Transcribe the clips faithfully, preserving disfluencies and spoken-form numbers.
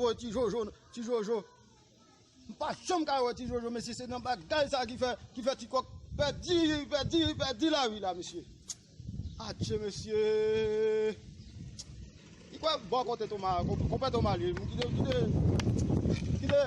voye Ti Jojo, Ti Jojo. M pa janm ka wè Ti Jojo, mesye, se nan bagay sa ki fè, ki fè Ti Kòk pèdi, pèdi, pèdi lavi la, mesye. Adje, mesye. Li kwè bò kote Toma, konpè Toma li, m kite, kite, kite.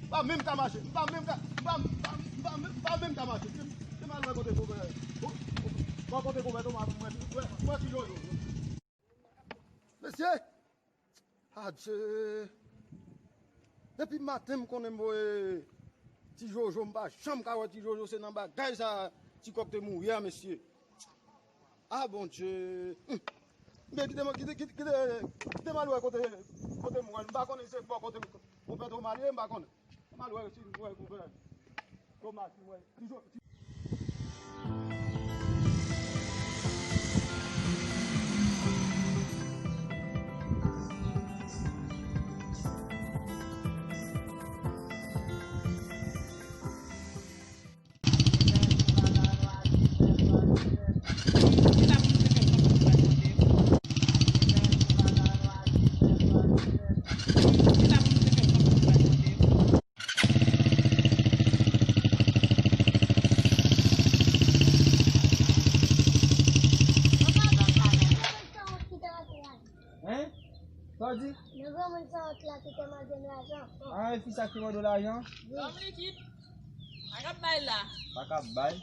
M pa menm ka mache, m pa menm ka, m pa, m pa, m pa, m pa menm ka mache. Se, se m al wè kote konpè, bò kote konpè Toma, mwen, mwen, mwen Ti Jojo. Mesye, adje. Depi maten m konnen m voye Ti Jojo, m pa janm ka wè Ti Jojo, se nan bagay sa Ti Kòk te mouri a, mesye. Ah, Bondye. Hum. Men kite m, kite, kite, kite, kite m al wè kote, kote m wè l. M pa konnen se bò kote konpè Toma li ye, m pa konnen. M al wè si m wè konpè Toma, si m wè Ti Jo-, Hein? Sa w di? Yon granmoun sanwont la ki te mande m lajan. Ah, e fi sa ki te mande w lajan? Wi. Lòm likid. Pa k ap bay la. Pa k ap bay.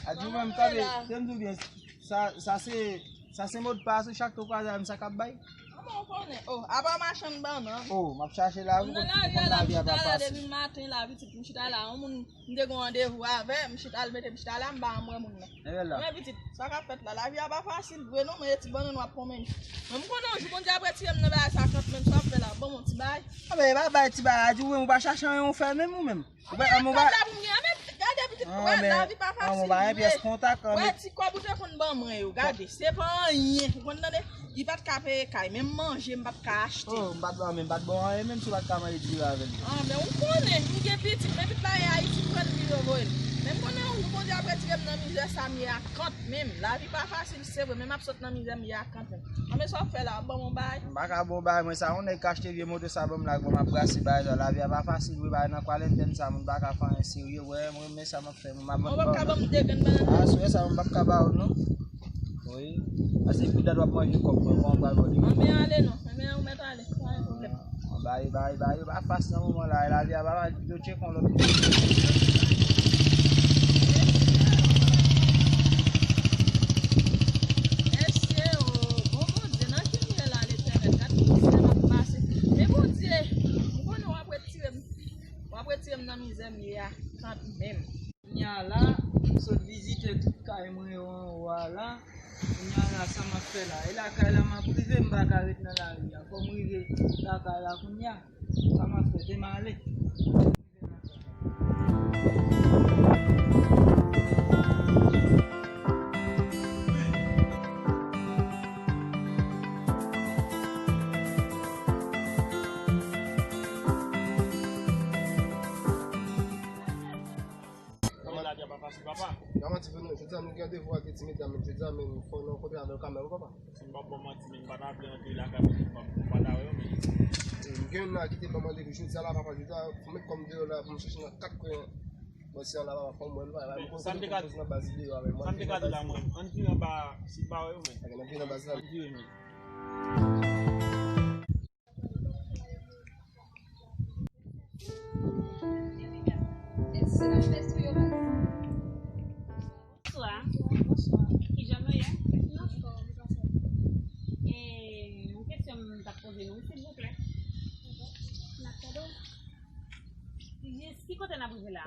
A di ou menm, tande, te m di w byen, sa, sa se, sa se modpas ou, chak te w kwaze avè m, sa k ap bay? Kòman w konnen? Oh, apa machann bannann. Oh, m ap chache lavi, ou konn, ou konn lavi a pa fasil. Depi maten la, pitit, m chita la, yon moun M te gen yon randevou avè, m chita, l mete m chita la, m pa janm wè moun nan. Mwen pitit, sa k ap fèt la? Lavi a pa fasil vre non, men e ti bannann w ap konmen. Mwen m konnen yon jou Bondye ap retire m nan bagay sa kanmenm, sa w ap fè la? Ban m yon ti bagay. A, men e pa bay ti bagay, a di ou menm ou pa chache anyen ou fè menm ou menm. Ou pa, ou pa, kòb la pou m gen, men gade pitit, wè, lavi pa fasil vre. Wè ti kòb ou te konn ban mwen yo, gade, se pa anyen, ou konn tande? Li pa t ka peye kay, menm manje m pa t ka achte. Oh, m pa t ba, men m pa t ba w anyen, menm si w pa t ka manje diri avè l. Ah, men ou konnen, m gen pitit, men tout la e Ayiti m pran l, li yo voye l. Men m konnen yon jou Bondye ap retire m nan mizè sa m ye a kanmenm. Lavi pa fasil, se vre, men m ap sot nan mizè m ye a kanmenm. Ah, men sa w ap fè la, w ap ban m yon bagay? M pa ka ba w bagay, mwen sa, yon nèg k achte vye moto sa ban m la, bon, m ap brase bagay sa, lavi a pa fasil, wi, bagay nan kwarantèn sa, moun pa ka fè anyen serye, wè, mwen renmen sa, m ap fè, mwen m ap vann bannann. Ou p ap ka ban m de grenn bannann? Ah, sou sa, mwen p ap ka ba w, non. Wi. Paske kou dat w ap manje kòb mwen, kòman m pral ba w de grenn bannann? Anben ale non, anben ou mèt ale, pa gen pwoblèm. Bay, bay, bay, yo pa fas nan moman la, lavi a pa fasil, pito tcheke yon lòt kote. Mesye, o, bon Bondye, nan ki m ye la, Letènèl, gad ki misye m ap pase. Men Bondye, m konnen w ap retire m, w ap retire m nan mizè m ye a kanmenm. Kounya la, m sot vizite tout kay mwen yo anwo a la. Kounya la, sa m ap fè la? E lakay la m ap rive, m pa ka ret nan lari a. Fò m rive lakay la kounya. Sa m ap fè? Te m ale. Kòman lavi a pa fasil, papa? M pa manti pou nou, jodi a nou gen randevou ak de ti medam, men jodi a, men fò nou rankontre avè yo kanmenm, wi papa. Si m p ap ba w manti, men m pa ta vle antre lakay mwen, m pa, m pa ta wè yo, men. M gen youn la ki te ban m randevou jodi a la, papa, jodi a, fò m met kò m deyò la, pou m chèche nan kat kwen. Bon, si an la, papa, fò m wè l, papa, m konn sa m te ka di, nan baz li deyò avè mwen, sa m te ka di la, mwen, ann vire anba, si m pa wè yo, men. Ok, n ap vire nan baz la. Ann vire, men. Bonswa. Bonswa. Kijan nou ye? Nou anfòm, nou anfòm. E, yon kesyon m t ap poze nou, silvouplè. N ap tande w. Jis ki kote n ap rive la?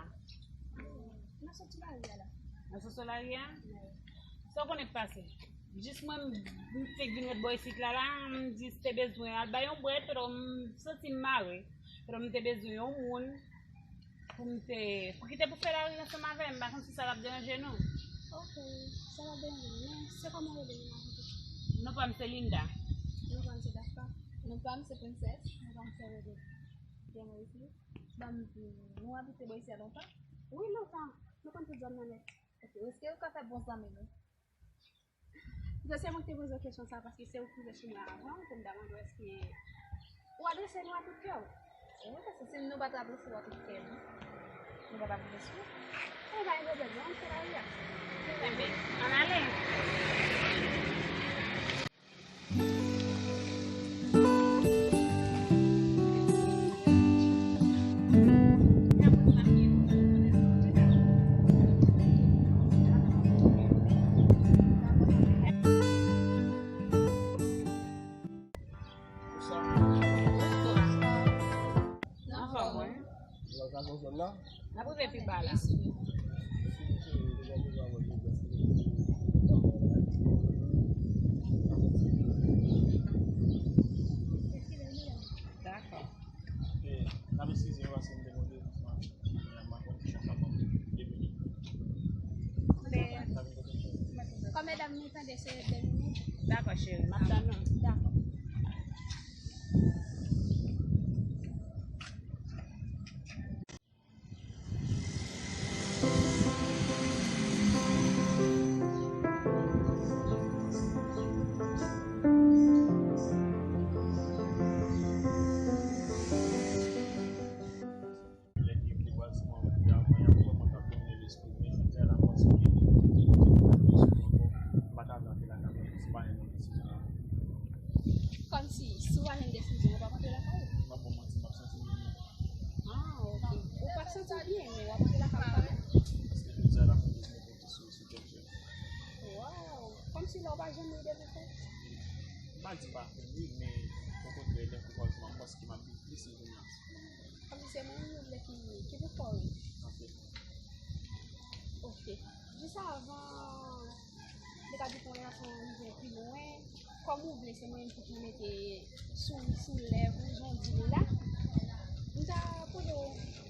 N ap soti lari a la. N ap soti lari a? Wi. Sa w konnen k pase? Jis mwen, m fenk vin ret bò isit la, la, m jis te bezwen al bay yon bwèt, paske m santi m mare. Paske m te bezwen yon moun pou m te, pou ki te pou fè lari ansanm avè m, m pa konn si sa t ap deranje nou. Ok, sa p ap deranje nou, men se kòman w rele menm avè w? Non pa m se Linda. Non pa m se Dafa. Non pa m se Princess. Non pa m se Rede. Byen mwen isi. Ban m di, nou abite bò isi a lontan? Wi, lontan. Nou konn tout zòn nan nèt. Ok, èske ou ka fè bon zanmi nou? Pito se mwen ki te poze w kesyon sa, paske se ou ki rive sou mwen avan, pou m ta mande w èske ou adrese nou a tout kè w. Wi, paske si nou pa t adrese w a tout kè nou, nou pa t ap rive sou ou. Ann bay nou bèl non, se lari a. Enben, ann ale. Anfòm, wi. N ap rive pi ba la. Dakò. N ap eskize nou paske nou te gen yon devizman. Kòm medam nou tande se de minit. Dakò, cheri, m ap tann ou. Dakò. Lè ki yo te pral sou mwen, mwen te avan, y ap vrèman t ap domine lespri m, men jodi a la, m panse ke li, li te pral deside ankò, m pa ta vle antre lakay mwen, si m pa yon desizyon. Kòmsi, si w pa jwenn desizyon, w p ap antre lakay ou? M ap ba w manti, m ap santi m byen. Ah, ok. Ou p ap santi w byen, men w ap antre lakay ou kanmenm? Paske jodi a la, m bezwen konte sou, sou kèk jèn. Waw! Kòmsi la, w pa janm ri de nou fè? M pa di m pa konn ri, men okontrè, lè kouraj mwen, m panse ke m ap viv plis, m konnen. Kòmsi se mwen menm yo vle ki, ki pou fè w ri. Ok. Ok. Jis avan, m te ka di pou yon gason rive pi lwen, kòm ou vle, se mwen menm ki pou mete souri sou lèv ou, jan w di l la. M ta poze w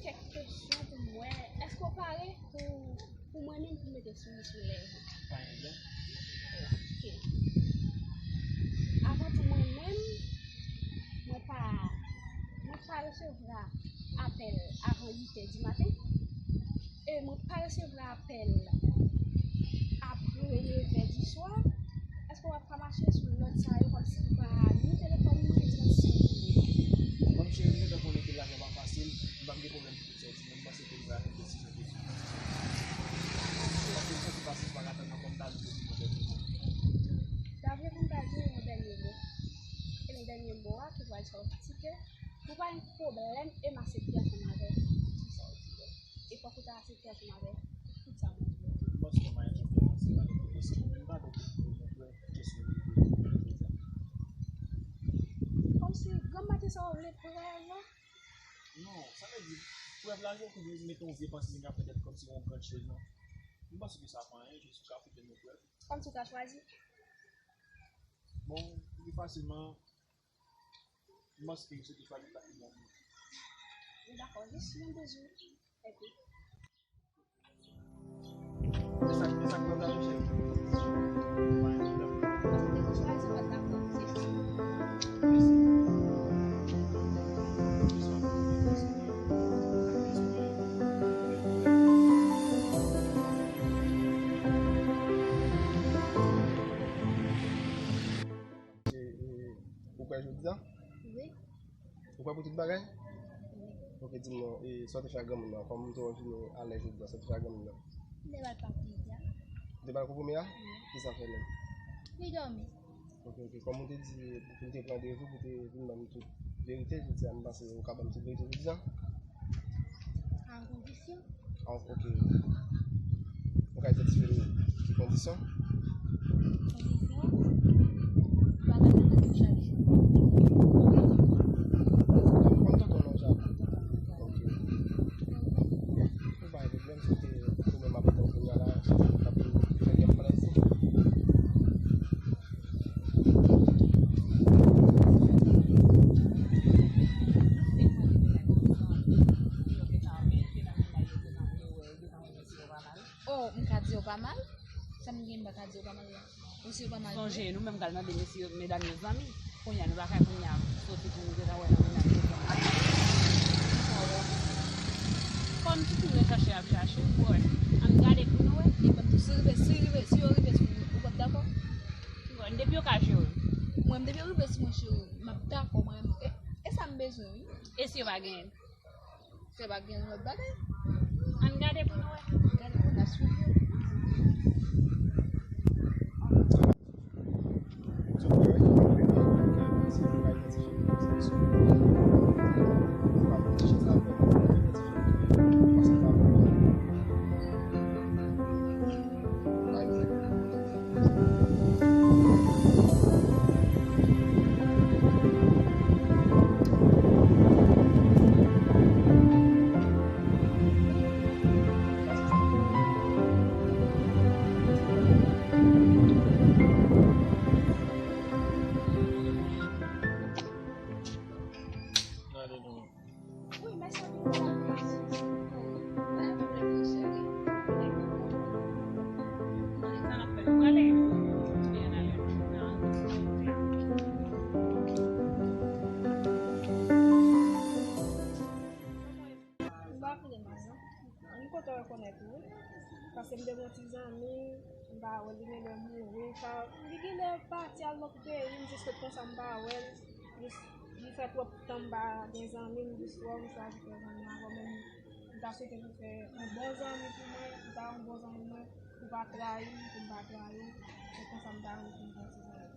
kèk kesyon pou m wè, èske w pare pou, pou mwen menm pou m mete souri sou lèv ou? Pa gen pwoblèm. Ok. Avan tou mwen menm, mwen pa, mwen pa resevwa apèl avan uit è di maten. E mwen pa resevwa apèl apre nèf è di swa. Èske w ap ka mache sou lòd sa yo kòmsi m pa ni telefòn mwen ni transpò mwen? Kòm cheri, nou gentan konnen ke lajan pa fasil, m p ap gen pwoblèm pou tout sa w di, men m panse ke m pral pran desizyon definitif. Paske m santi pa, si m pa ka tann ankò, m ta vle di yon dènye mo. Ta vle pou m ta di yon dènye mo. E nan dènye mo a ki pral sòti ke nou pa gen pwoblèm e m aksepte ansanm avèk tout sa w di yo. E fòk ou ta aksepte ansanm avèk tout sa mwen di yo. M panse ke m pa gen pwoblèm ansanm avèk ou, paske mwen menm pa gen pwoblèm, mwen kwè kesyon yo jodi a. Kòmsi granm maten sa w vle prèv la? Non, sa vle di, prèv la, yo kou mete yon vye panse ki ka fè tèt kòmsi yon gran chez, non. M panse ke sa pa anyen, jis ou ka pote yon prèv. Kòmsi w ta chwazi? Bon, pi fasilman, m panse ke m sot chwazi sa ki bon pou mwen. Bon, dakò, jis yon dezou. Epi? E sa, e sa k pran ta chèf? Ou te chwazi, ou pa t dakò, se sa. Mèsi. Bonswa. Bonswa. Jodi a? Wi. Ou prè pou tout bagay? Wi. Ok, di m non, e, sa w te fè ak granmoun nan? Kòman w te wè w vini alèz jodi a, sa w te fè ak granmoun nan? M te ba l papye a. Ou te ba l konprime a? Wi. Kisa l fè menm? Li dòmi. Ok, ok. Kòm ou te di, pou te pran de jou, pou te vin ban m tout verite, jodi a, m panse ou ka ban m tout verite jodi a. An kondisyon. An, ok. Ou ka idantifye m ki kondisyon? Kondisyon? Ou pa ka tann nan tout chak jou. Ou konn tonton non, Jacques? Ok. Ou pa gen pwoblèm, se te ou menm ap tann kounye a la, k ap fè kè m plezi. Oh, m ka di yo pa mal? Sa m gen m pa ka di yo pa mal la? Ou si yo pa mal vre? Sonje, nou menm k al mande mesye yo, medam yo zanmi. Kounye a, nou lakay kounye a, soti pou nou gentan wè nan mennaj yo zanmi. Sa w wè? Fò n toujou vle chache ap chache, pou wè. Ann gade pou nou wè. Li menm tou, si rive, si rive, si yo rive sou nou, ou p ap dakò? Bon, depi yo ka jere. Mwen, depi yo rive sou mwen, cheri, m ap dakò, mwen. E, e sa m bezwen, wi. E si yo pa genyen? Se pa gen lòt bagay. Ann gade pou nou wè. Gade pou n ap swiv yo. Wi, mèsi anpil pou konfirmasyon. Pa gen pwoblèm non, cheri. Konnen sa n ap fè, nou prale? Byen ale. M pa vle mal non. M kontan rekonèt ou wi. Paske m te gen yon ti zanmi, m pa wè l, li genlè mouri, sa, li genlè pati al lòt peyi, m jis ret konsa m pa wè l. Jis, li fè twòp tan m pa gen zanmi, m jis wè w, m chwazi fè zanmi avè w, men m ta swete pou fè yon bon zanmi pou mwen, pou ta yon bon zanmi mwen, pou pa trayi m, pou m pa trayi w. Se konsa m ta renmen pou m fè ti zanmi.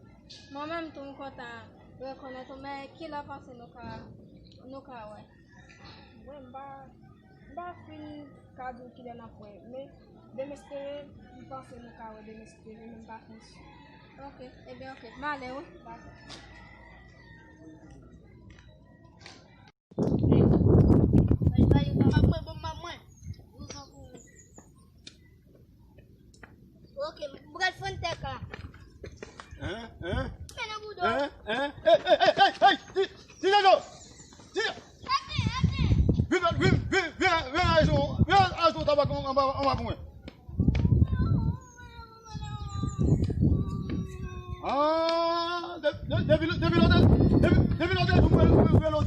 Mwen menm tou, m kontan rekonèt ou, men kilè w panse nou ka, nou ka wè? Mwen, m pa, m pa fin ka di w kilè n ap wè, men demespere, m panse nou ka wè demespere, men m pa fin si. Ok, ebyen ok, m ale wi. Dakò. Bay, bay, bay, mwen, bon, mwen, mwen. Ok, m pral fann tèk la. Hein? Hein? Men nan bouda. Hein? Hein? Hey, hey, hey, hey, hey! Ti, ti Jojo! Ti Jo- Vin, vin, vin, vin, vin, vin, vin, vin, tabak anba, anba pou mwen. Ah, de-, de-, depi, depi lòt, depi, depi lòt jou mwen, mwen, mwen lòt.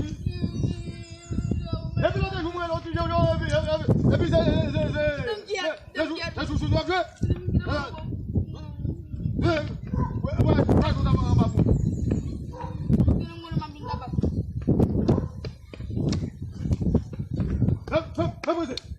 Depi lòt jou mwen lòt, yo, yo, epi, epi, epi se, se, se, se, se chouchou w ap jwe. Eh, eh, eh, wè, wè, wè, sa konsa mwen anba pou. Fè, fè, fè mwen se.